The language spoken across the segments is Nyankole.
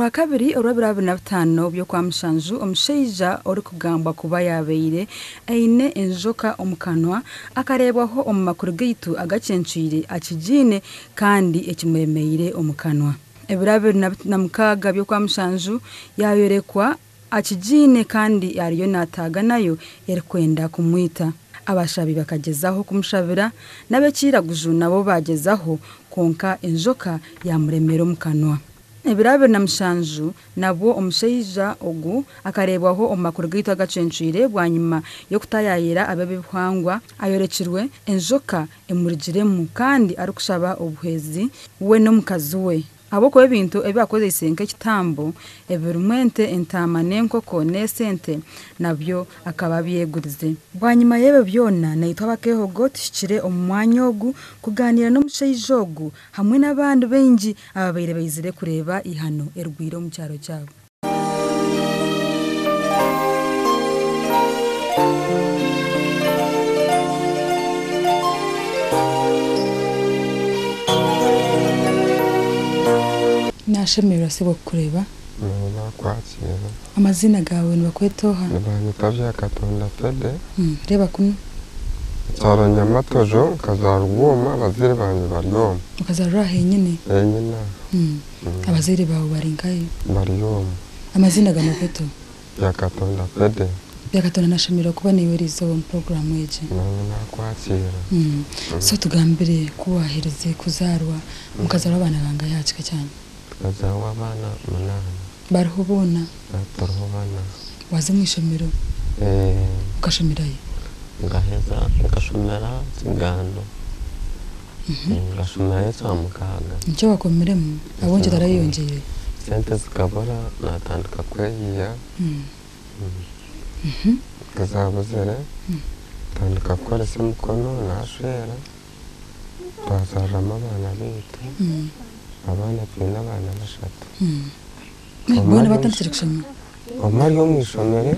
Orwakabiri orw'ebiro 25 by'Okwamushanju, omushaija orikugambwa kuba yaabaire aine enjoka omu kanwa akareebwaho omu makuru gaitu agacencwire akigiine kandi ekimuremeire omu kanwa. Ebiro 26 by'Okwamushanju yaayorekwa akigiine kandi ariyo naataaga nayo erikwenda kumwita. Abashabi bakagyezaho kumushabira n'ab'ekiiraguju nabo baagyezaho kwonka enjoka yaamuremera omu kanwa. Ebiro 27 nabwo omushaija ogu akareebwaho omu makuru gaitu agacencwire bwanyima y'okutaayaayira ab'eby'obuhangwa ayorekirwe enjoka emurugiremu kandi arikushaba obuhwezi we n'omukazi we. Ahabw'okuba ebintu ebi bakozeise nk'ekitambo, ebirimu ente, entaama n'enkoko n'esente, nabyo akaba abyegurize. Bwanyima y'ebyo byona, naitwe abakeehogo tuhikire omu mwanya ogu kugaaniira n'omushaija ogu hamwe n'abandi baingi ababaire baizire kureeba eihano erigwire omu kyaro kyabo. Nashemererwa sebo kukureeba. Nyowe nakwakira. Amaziina gaawe nibakweta oha? Nibanyeta Byakatonda Teddy. Reeba kunu. Nkyaro Nyamatojo nkazaarwa omu abazaire bangye bari omu. Okazaarwa aha henyine? Henyine aha. Abazaire baawe bari nkahi? Bari omu. Amaziina gaawe nibakweta oha? Byakatonda Teddy. Byakatonda nashemererwa kuba naiwe eriizooba omu puroguraamu egi. Nyowe nakwakira. So tugambire ku waaherize kuzaarwa, mukazaarwa abaana bangahi aha kika kyanyu? Tukazaarwa abaana munaana. Bariho boona? Turiho bana. Waaza omu ishomero? Ee. Okashomerayo? Nkaheza nkashomera Kigando. Nkashomerayo Kyamukaaga. Nikyo wakomiremu? Ahabw'enki otarayeyongyeireyo? Sente zikabura natandika kweyiya. Kuzabuzire ntandika kukoresa emikono nashwera. Twazaariramu abaana baitu. Abaana twine abaana bashatu. Boona batandikire kushoma? Omwe ari omu ishomero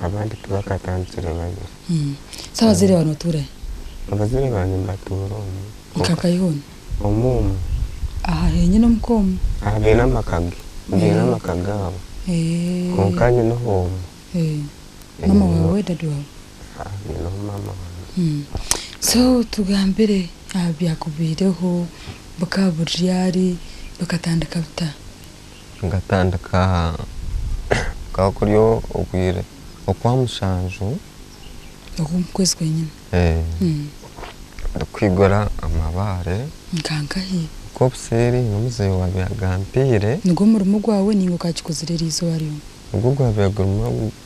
abandi tibakatandikire babiri. So abazaire baawe nibatuura hi? Abazaire bangye nibatuura omu. Nka hoona? Omu omu. Aha henyine omuka omu? Aha baine amaka ge, baine amaka gaabo. Kwonka nyineho omwe. Maama waawe, dadi waawe? Nyineho maama wangye. So tugambire aha byakubaireho, bukaba buri ryari, bikatandika bita? Nkatandika kukaba kuri obwire okwamushanju. Okwo omu kwezi kwenyine? Ndikwigura amabaare. Nka nkahi? Nk'obuseeri n'omuzeeyi owaabaire agampiire. Nigwo murimo gwawe nainga okakikozire eriizooba ryona? Nigwo gwabaire guri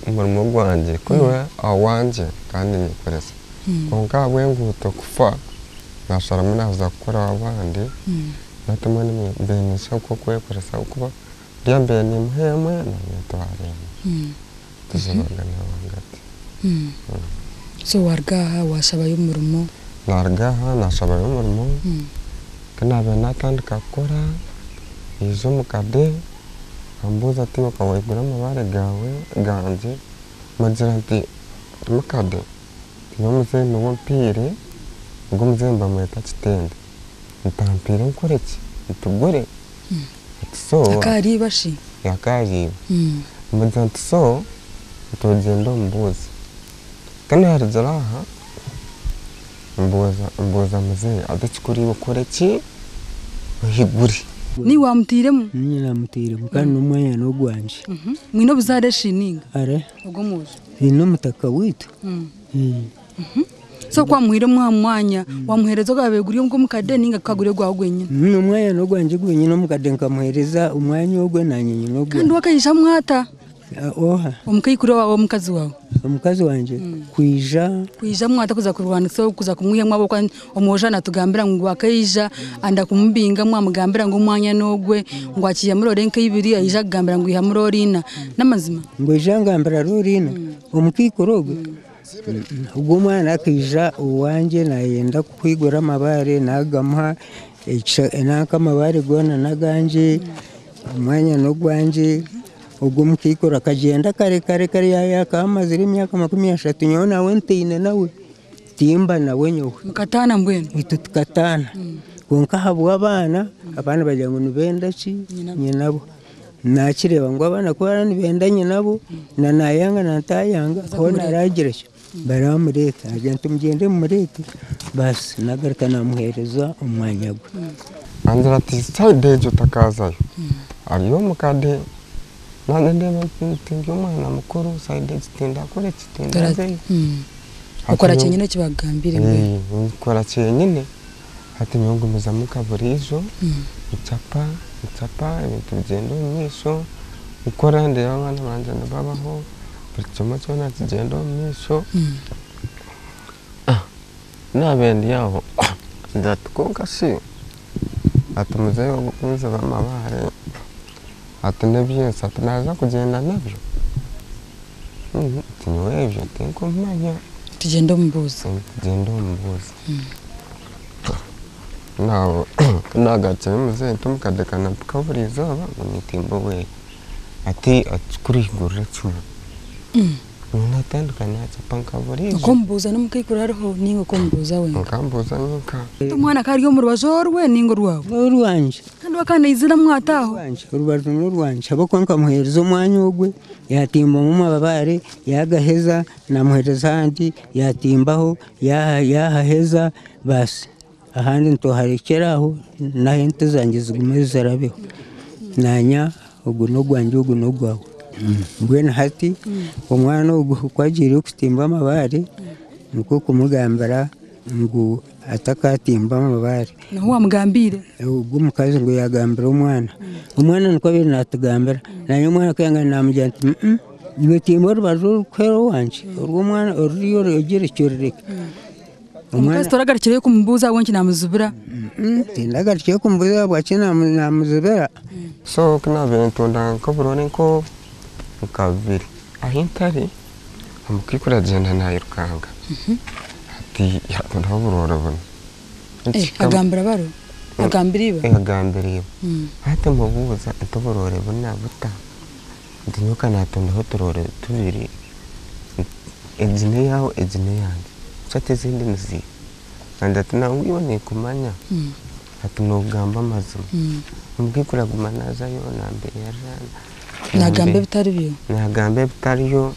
omurimo gwangye ku niwe owangye kandi ninyekoresa. Kwonka ahabw'enguuto kufa, naasharamu naaza kukora ow'abandi. Hati mbwenu mbaire ninsha nk'okwekoresa ahabw'okuba oriya mbaire niimuha emwe naanye ntwara emwe. Tuzibagana rwagati. So waaruga aha waashabayo omurimo? Naaruga aha naashabayo omurimo, ku naabaire naatandika kukora, haija omukade ambuuza ati iwe ka waigura amabaare gaawe gangye, mugira nti mukade nyowe muzeeyi niwe ompaire, ogwo omuzeeyi nibamweta Kitende. Ntampiire nkore ki? Ntugure? Nti so. Akaariiba shi? Akaariiba. Mugira nti so, nti ogyende omubuuze. Ku naarugire aha, mbuuza mbuuza muzeeyi ati ekikuru iwe okore ki? Ohigure. Niiwe waamutairemu? Niinye naamutairemu kandi n'omwanya n'ogwangye. Mwine obuzaare shi nainga? Are. Ogwo omwojo? N'omutaka waitu. So ku wamuhaire omu mwanya, wamuheereza ogwabaire guri ogw'omukade nainga gukaba guri ogwawe gwenyine? Omwanya n'ogwangye gwenyine, omukade nkamuheereza omwanya ogwe naanye nyine ogwangye. Kandi we akaija mwata? Oha? Omukaikuru owaawe omukazi waawe. Omukazi wangye kwija. Kwija mwata kuza kurwanisa kuza kumwihamu ahabw'okuba omwojo natugambira ngu akaija anda kumubinga mwamugambira ngu omwanya n'ogwe ngu akiihamu roore nk'eibiri aija akugambira ngu ihamu roore ina. N'amazima? Ngu aija angambira roore ina? Omukaikuru ogwe? Ogwo omwana akaija owangye nayenda kwigura amabaare nagamuha, nanka amabaare goona n'agangye, omwanya n'ogwangye, ogwo omukaikuru akagyenda kare kare kare akaba amazire emyaka 30 nyowe nawe ntaine nawe, timba nawe nyowe. Mukataana mbwenu? Itwe tukataana kwonka ahabw'abaana, abaana bagira ngu nibenda ki? Nyinabo. Naakireeba ngu abaana ku baraba nibenda nyinabo, na naayanga na ntaayanga, hoona araagira ki, baramureeta. Naagira nti mugyende mumureete, baasi naagaruka naamuheereza omwanya gwe. Angira ati sayidi egyo otakaazayo hariyo omukade naanye ndeeba nti ndi omwana mukuru sayidi egi tindakora ki tindazayo. Okora kyenyine eki bakugambire mbwenu. Nkora kyenyine hati nyowe ngumizamu nka buriijo ncapa ncapa ebintu bigyenda omu maisho nkora ndeeba abaana bangye nibabaho buri kimwe kyona kigyenda omu maisho. Naabaire ndi aho ngira ati kwonka shi ati muzeeyi ogu okunziba amabaare ati n'ebyensi ati naaza kugyenda nabyo? Ati nyowe ebyo tinkumanya. Tugyende omubuuze. Tugyende omubuuze. Ku naagarukire muzeeyi nti omukadde kanampika buri izooba ngu nintimba obweye. Ati kurihigurira kimwe. Nyowe naatandika naacapa nka buriijo. Okomubuuza n'omukaikuru ariho nainga okomubuuza wenka? Nkamubuuza nyenka. Omwana akaba ari omu rubaju orwe nainga orwawe? N'orwangye. Kandi we akaba naizira mwata aho? Orwangye, orubaju n'orwangye ahabw'okuba nkamuheereza omwanya ogwe, yaatimbamu amabaare, yaagaheza, naamuheereza ahandi, yaatimbaho, yaahaheza, baasi ahandi nituharekyera aho, naho ente zangye zigume zirabeho. Naanye ogu n'ogwangye ogu n'ogwawe. Mbwenu hati omwana ogu ku agiire kutimba amabaare, nikwo kumugambira ngu atakatimba amabaare. Niho wamugambiire? Ogwo omukazi ngu yaagambira omwana. Omwana nikwo abaire naatugambira. Naanye omwana ku yangambira naamugira nti iwe timba orubaju orurikuhera owangye, orw'omwana oruriya ogyere orureke. Omukazi toragarukireyo kumubuuza ahabw'enki naamuzibira? Tindagarukireyo kumubuuza ahabwaki naamuzibira. So ku naabaire ntunda nk'oburoore nko nka bubiri ahi ntari omukaikuru agyenda naayirukanga ati yaatundaho oburoore buna. Agambira baro? Agambira iba? Agambira iba. Hati mubuuza nti oburoore buna buta? Nti nyowe ka naatundaho oturoore tubiri, egi n'eyaawe egi n'eyangye. Ati ezindi niziiha? Angira ati nangwa iwe ninkumanya ati noogamba amazima. Omukaikuru aguma naazayo nambeerera. Naagamba ebitari byo? Naagamba ebitari byo.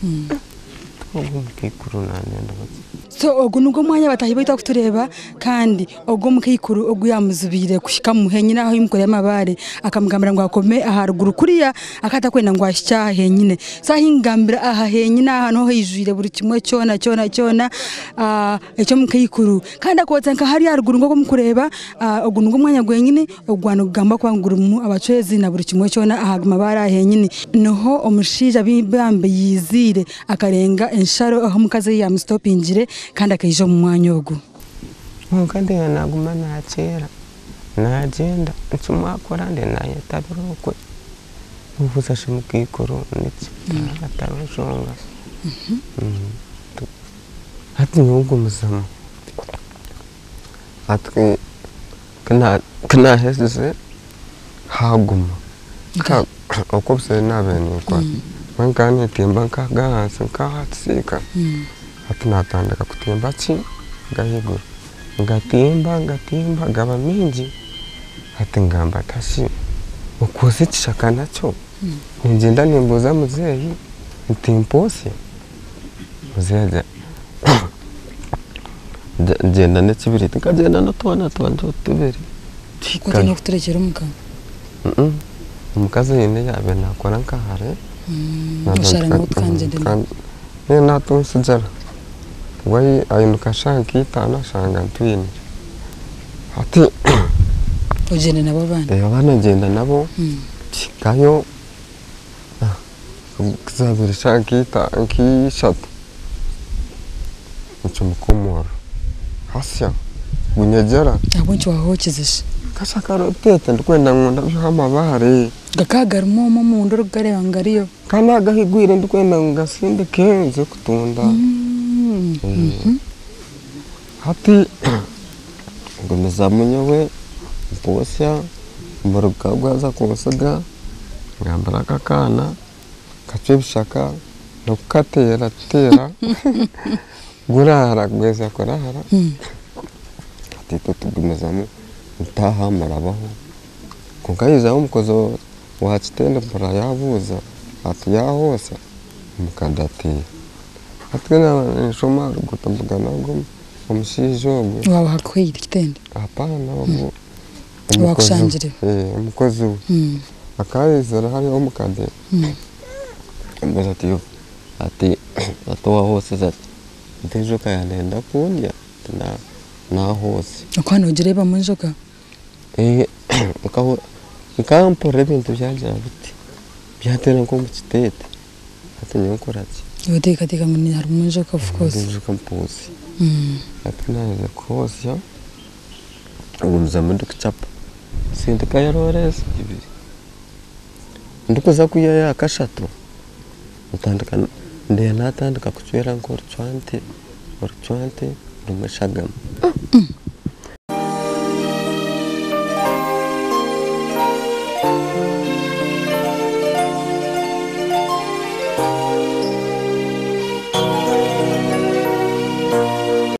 Ogwo omukaikuru nanyenda bati. So ogu nigwo mwanya bataahi baitu akutureeba kandi ogwo omukaikuru ogu yaamuzibiire kuhika henyine ahu ayimukorera amabaare akamugambira ngu akome aha ruguru kuriya akaba atakwenda ngu ahikye aha henyine. So ahu nkugambira aha henyine aha niho haijwire buri kimwe kyona kyona kyona eky'omukaikuru. Kandi akootsa nka hariya aharuguru nk'oku murikureeba ogu nigwo mwanya gwenyine ogwaba nigugambwa kuba ngu gurimu abacwezi na buri kimwe kyona aha mabaare aha henyine. Niho omushaija bambi yaiziire akarenga ensharo ahu omukazi ei yaamusitopingire kandi akaija omu mwanya ogu. Kwonka ndeeba naaguma naakyera, naagyenda nikimwakora ndeeba naayetabira okwe. Nobuuza shi mukaikuru niki hatariho nshonga. Hati nyowe ngumizamu. Hati ku naaherize haaguma oku obuseeri naabaire ninkora mbwenu nkaba nintimba nk'ahansi nk'aha kisiika hati naatandika kutimba ki ag'ahaiguru ngatimba ngatimba gaba maingi hati ngamba nti shi okwotsya ekishaka nakyo ningyenda nimbuuza muzeeyi nti mposye? Muzeeyi agira ngyenda n'ekibiriiti nkagyenda n'otwana twangye tubiri Kwata n'okuturekyera omuka? Omukazi haine yaabaire naakora nka hare. Osharamu otukangyenda nawe? Naatuntsigira we aimuka shaaha nka itaano ashanga ntwine. Hati Ogyenda nabo abaana? Abaana ngyenda nabo tuhikayo ku zaabaire shaaha nka ishatu ncumika omuriro hasya gunyegyera. Ahabw'enki waahookize shi? Kashaka roteete ndikwenda ngu ndabyeho amabaare. Gakaba garimu omwo omunda orikugareeba ngu gariyo? Kandi agahigwire ndikwenda ngu ngasindike nze kutunda. Hati ngumizamu nyowe mposya omuriro gukaba gwaza kunsiga ngambira aka akaana kacwa ebishaka n'okukateera teera guraara guheza kuraara hati itwe tugumizamu ntaaha murabaho kwonka haijaho omukozi. Wakitende mpurira yaabuuza ati yaahoosa? Omukade ati hati naaba ninshoma aha ruguuto mbugana ogwo omushaija ogwe. Waaba akuhaire kitende? Apaana ogwo Owakushangire? Omukozi we. Akaba yaizire hariya ow'omukade ambuuza ati ati ati owahoosize ati ati enjoka yaaba neeyenda kundya ati naahoosya. Okaba noogireebamu enjoka? Nkaba mpurira ebintu byagira biti byanteera nk'omu kiteete hati nyowe nkora ki? Oteekateeka ngu harimu enjoka of course. Enjoka mpoosya. Hati ku naaherize kuhoosya ngumizamu ndikucapa nsindikayo eroore ezi ibiri ndikuza kwihayo eya kashatu ntandika ndeeba naatandika kucwera nk'orucwante, orucwante rurimu eshagama.